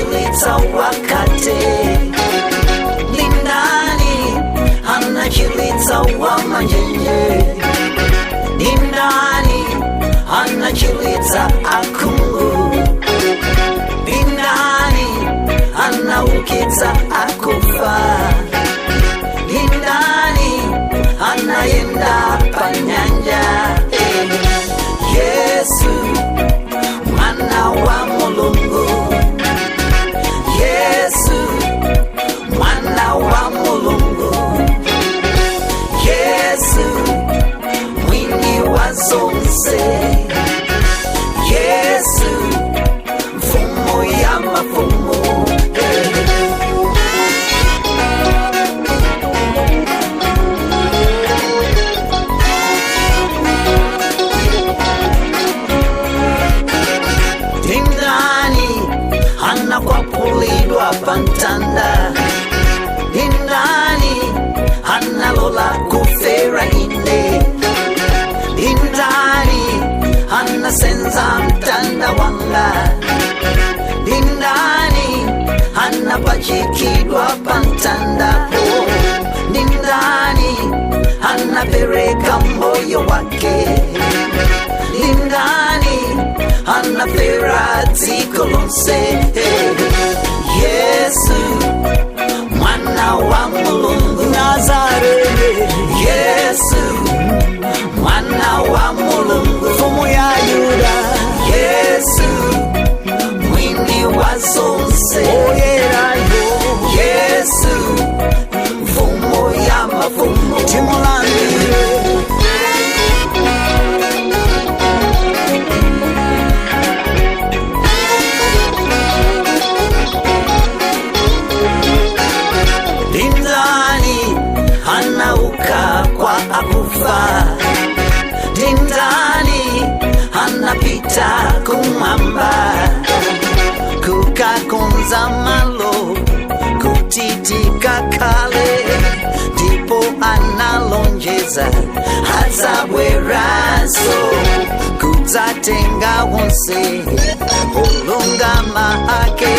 Anachilitsa wakhate? Ndindani anachilitsa wamanjenje? Ndindani anachilitsa akhungu? Ndindani anaukitsa akufa? Ndindani anayenda panyanja? Eh, Yesu mwana wa Mulungu, Yesu mwana wa Mulungu, Yesu mwini wa zonse, Yesu mfumu ya mafumu. Eh. Ndindani anakwapulidwa pamtanda? Ndindani analola kufera ine? Ndindani anasenza mtanda wanga? Ndindani anapachikidwa pamtandapo? Ndindani anapereka moyo wake? Ndindani anafera dziko lonse? Yesu mwana wa Mulungu, Nazarene, Yesu mwana wa Mulungu, mfumu ya Yuda, Yesu mwini wa zonse, oyerayo, Yesu mfumu ya mafumu. Timulambire. Ndindani anauka kwa akufa? Ndindani anapita kumwamba kukakonza malo kuti tikakhale? Ndipo analonjeza adzabweranso kudzatenga onse olungama ake.